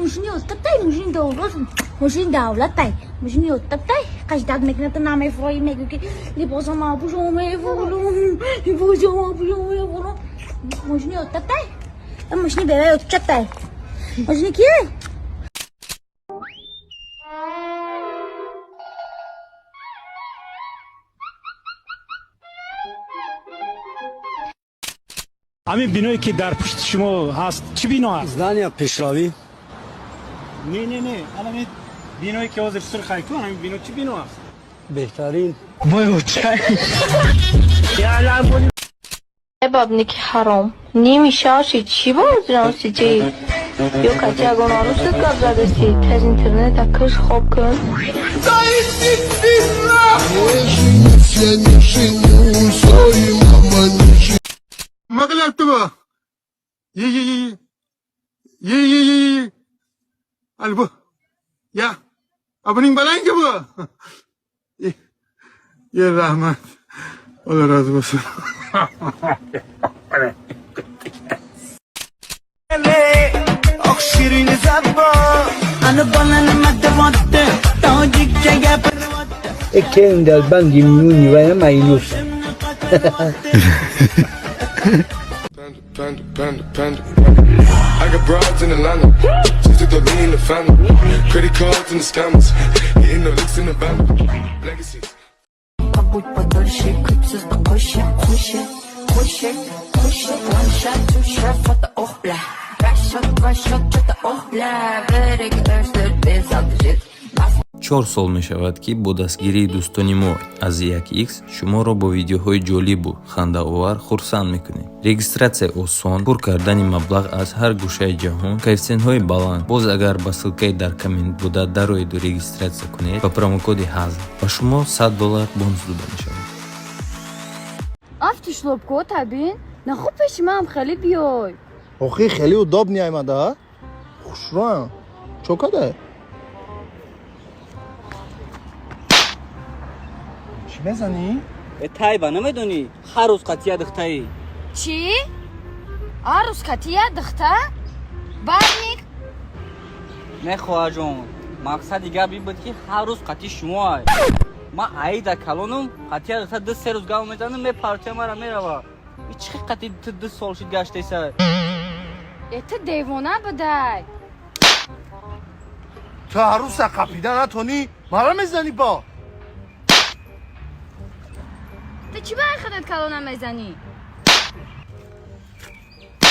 Мошини отабтай, мошини давлат, мошини давлатай, мошини отабтай. Қаждат мекунад, намефрои, мегӯ ки либосама пӯшом, мефурум, либосама пӯшом, мефурум. Мошини отабтай, мошини бевай отчатай. Мошини кие? Ҳамин биное, ки дар пушти шумо ҳаст, чӣ бино аст? Здания пешравӣ. Не, не, не, ҳамин биное, ки ҳозир сурхай ку, ҳамин бино чӣ бино аст? Беҳтарин. Бабники ҳаром ними шаши чӣ бозиранси чи ё кати ягон арӯсат гап задаси? Тез интернета киш, хоб кун. Я не женюсь, ой, мама, не женюсь. Nima qilyapti bu? Ye, ye, ye, ye. Ye, ye, ye, ye. Al bu. Ya. A, buning balangi bu. Ye, ye, rahmat. Alloh rozi bo'lsin. Keyin bandi muni va mayinus. Panda, panda, panda, panda. I got broads in Atlanta. Just took the lean in the family. Credit cards and the scammers. Hitting the licks in the bando. Legacies. Побудь подольше, күпсіз қойшы, қойшы, қойшы, қойшы. One shot, two shot, фото, ох, бля. Раз счет, два счет, что-то, ох, бля. Бір, екі, үш, төрт, бес, алты, жеті. 4 сол мешавад, ки бо дастгирии дӯстони мо аз 1x шуморо бо видеоҳои ҷолибу хандаовар хурсанд мекунем. Регистратсия осон, пур кардани маблағ аз ҳар гӯшаи ҷаҳон, коэффисиентҳои баланд. Боз агар ба ссылкаи дар коммент буда дароеду регистратсия кунед, ба промокоди ҳазл ба шумо 100 доллар бонус дода мешавад. Афти шлопко табин нахуб, пеши ман хеле биёй. Охи, хеле удобный аймада. Хушроям. Чо кадай? Чӣ мезанӣ? Э, тайба намедонӣ, ҳар рӯз қатия духтаи. Чӣ? Ҳар рӯз катия духта барник? Не, хоҳарҷон, мақсади гап ин буд, ки ҳар рӯз қатъи шумоай. Ман аида калонум, қатия духта 2-3 рӯз гап мезанам, мепартия мара, мерава. И чӣ қатъи ту 2 сол шуд гаштеса? Э, ту девона будай. Ту ҳарӯза қапида натонӣ, мара мезанӣ бо. Ту чӣ барои худат калона мезанӣ?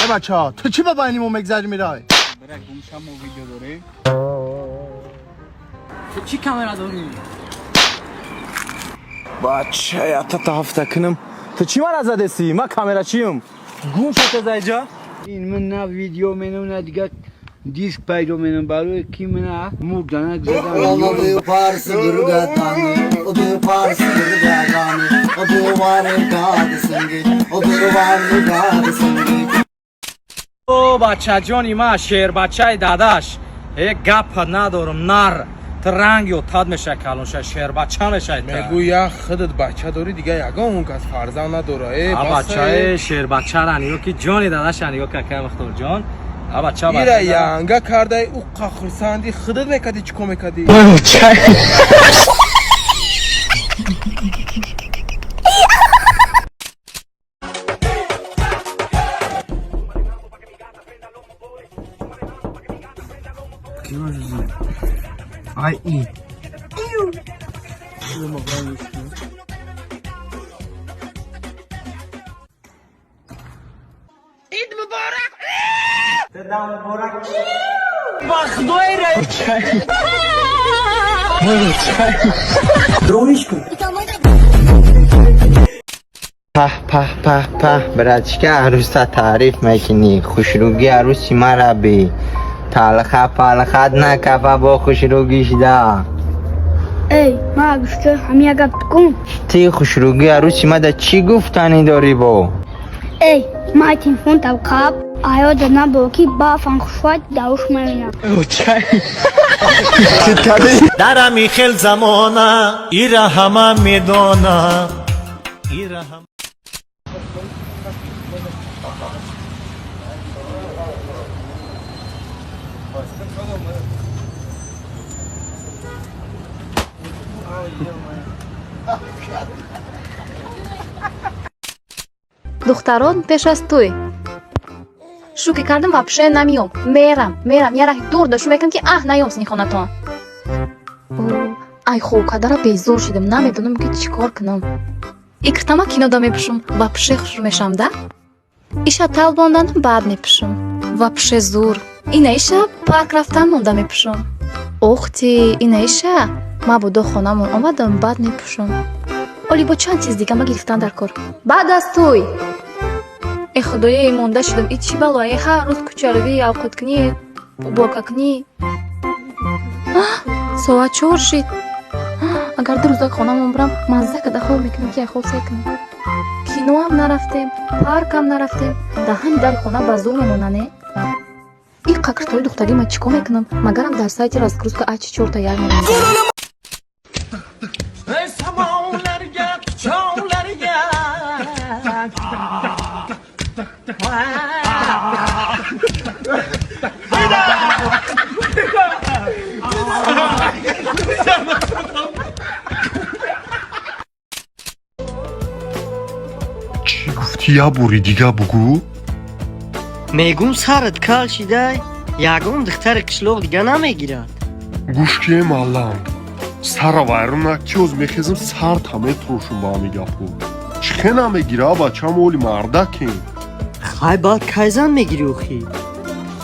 Э, бача, ту чӣ ба байни мо мегзари, мирай? Бира гумша, мо видео дорем. Ту чӣ камера дорӣ? Бача, ята ҳафта кунам. Ту чӣ мара задеси? Ма камерачиюм. Гум шуд заиҷа. Ин ман на видео менам, на дигар диск пайдо менам, барои ки мана мурданак задан. Фарс гургатани, фарс гургатани, синги. О, бачаҷони ма, шербачаи дадаш, е, гапа надорам, нар ту ранг ётад меша, калонша шербача мешай. Мегӯ, як худат бача дорӣ, дига ягон он кас фарзанд надора. Э, А бачаи шербачара нигоҳ ки, ҷони дадаша нигоҳ, какай Мухторҷон, а бача. Ира янга кардай, уққа хурсанди худат мекардӣ, чӣ кор мекардӣ? Ай, и. Ид муборак! Муборак. Ба худои. Дрониш кун. Пах, пах, пах, пах, братишка, арӯса таъриф мекунӣ, хушрӯги арӯси мара би талха палхат накафа, бо хушрӯгӣ шида. Эй, ма гуфта ҳамин як гап кун. Ти хушрӯги арӯси мада чӣ гуфтанӣ дорӣ бо? Эй, ма телефон тавқаб аёда набо, ки бафан хушват давуш мебинам. Дар ҳамин хел замона ира ҳама медона, ира ҳама. Духтарон пеш аз тӯй шӯхӣ кардам, вообще намеём, мерам, мерам, я раҳи дур да шу мекунам, ки аҳ, наём сини хонатон. Ай, хоб кардара безор шидам, намедонам, ки чӣ кор кунам. Икртама кинода мепӯшам, вообще хушрӯ мешавам да. Иша тал монданам, баъд мепӯшам, вообще зур. Ина иша парк рафтан монда мепӯшам. Охти, ина иша мабодо хонамон омадам, баъд мепӯшам. Оли бо чанд чиз дига ма гирифтан дар кор баъд аз тӯй. Э, худоё, монда шудам, и чӣ балое, ҳар рӯз кӯчаравӣ, авқоткунӣ, уборкакунӣ. Соат 4 шид. Агар 2 рӯзак хонамон бурам, мазза када хоб мекунам, ки хоб сай кунам. Киноам нарафтем, паркам нарафтем, даҳани дари хона ба зур мемонане. И қакртои духтари ма чӣ кор мекунам? Магарам дар сайти разгрузка ачи чорта як мемонам. Samolarga, quchoqlarga. Чӣ гуфтӣ, як бори дига бугӯ. Мегум, сарат кал шидай, ягон духтари қишлоқ дига намегирад. Гӯш ки, малланг, сара вайрон накиёз, мехезм, сарта метрошум ба ҳами гапҳо. Чӣ хе намегира, бачам, оли мардакем. Хай, баъд кай зан мегирӣ охӣ?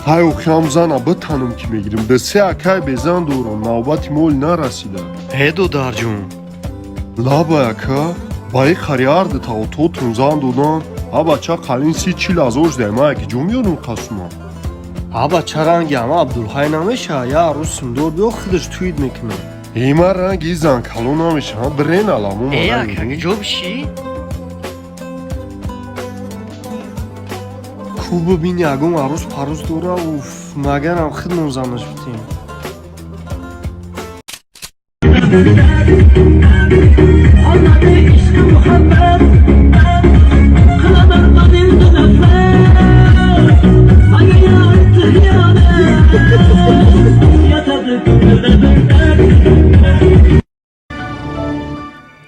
Ҳай, охи, ҳам зана битанам, ки мегирим. Се акай безан дорам, навбати мол нарасида. Э, додарҷон. Лаба, ака, ба и хари ҳарду таототун зан додан. А бача қалин 30-40 ҳазор шудай, ман яки ҷо меёрам қасума. А бача ранги ҳама Абдулҳай намеша, я арӯз симдор биё, худаш туид мекунад. Э, ман ранги зан калон намешавам, бирен аламо. Э, ака, ҷо бишӣ. Ку, бибин, ягон арӯз парӯз дора, уф, магарам худмон занаш битем.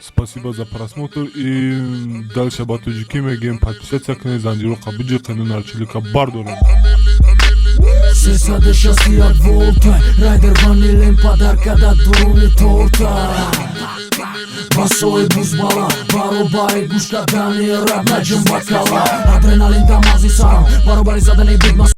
Спасибо за просмотр и дальше ба тоҷикӣ мегӯем: подписаться кунед, занҷироқа биҷиқену нарчилика бардорем. 361 волта, райдер ванилен подарка да дуруни торта. Басои бузбала баробари гӯш кардани рап наҷим бакала. Адреналин да мағзи сарам баробари задани бигма.